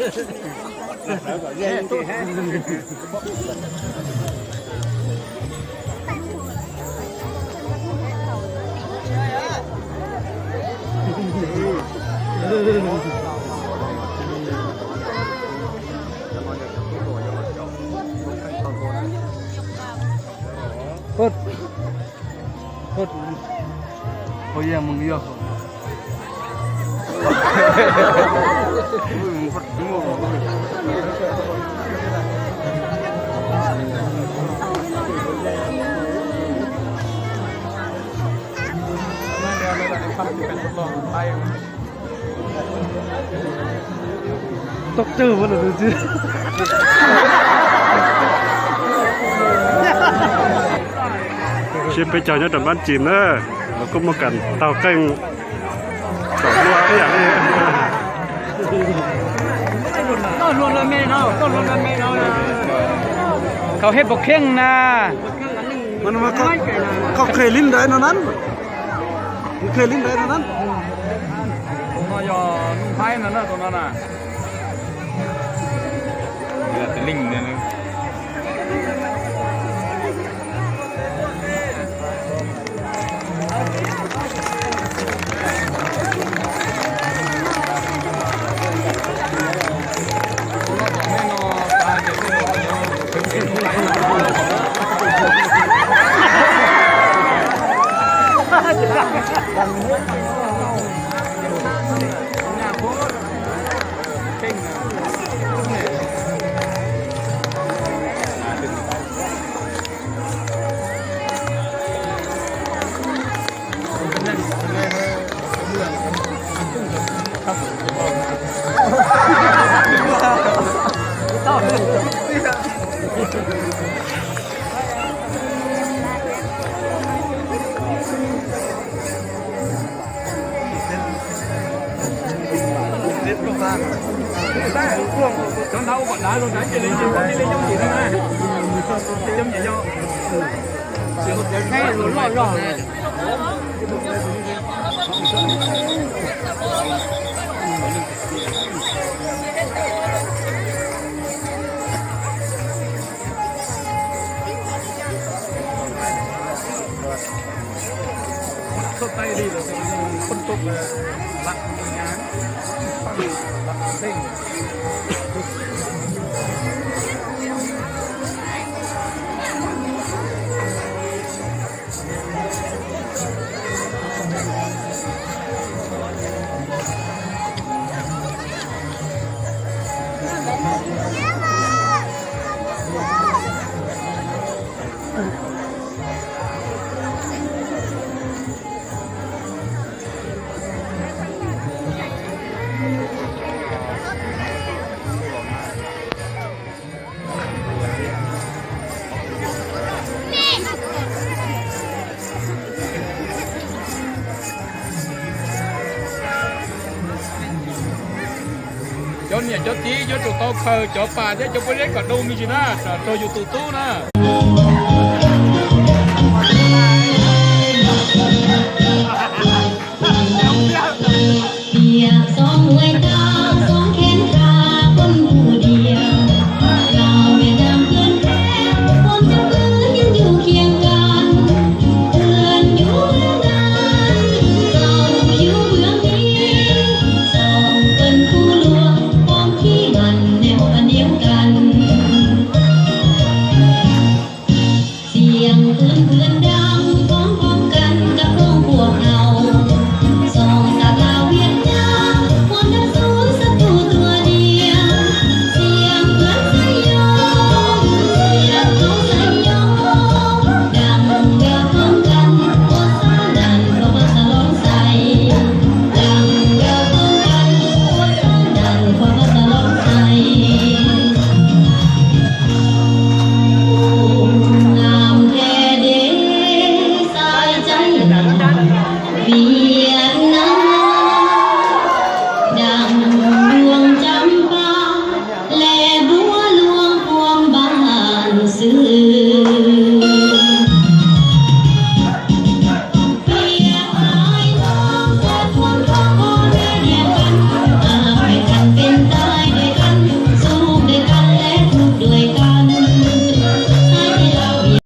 Ua, ua, ua yog mus yog. Tau kawg mas lawm tus. Sib peb caug nyob rau npab tsis na, los kuj muaj kam taug qeej kom dua ib yam li. Khaus hej puas kheej na? Koj qhia li ntawd no na. Qhia li ntawd no na. Tus no yog Nuj Nplhaib no na, tus no na. Cov niam cov txiv yuav tsum tau khaws cov pas thiab cov pob zeb kom du me ntsis na, rau yus tus tub na. Tiam sis hais tau xyov kheev tha poj npum diam, los Việt Nam kưn khép, poj cov kwv yeej yug khiam kan, tươn nhũ hương ngàn, giàu yus vượng đi, dòng cơn khúc lúa, bom khí mặn nèo và niếu cắn. Xiang ưn ưn dang phóng phóng căn cặp không buộc hầu. Song sạt lào Việt Nam, muôn đất số sắp thu tua đia. Xiang ưn xanh nhôm, xiang ưn xanh nhôm. Đảng gà phóng căn, ua sa đàn, ua sa lông xay. Đảng gà phóng căn, ua sa đàn, ua sa lông xay. Nam the đế sai cháy lòng Việt Nam, đằng luông trăm ba lẽ búa luông cuông bàn xưa.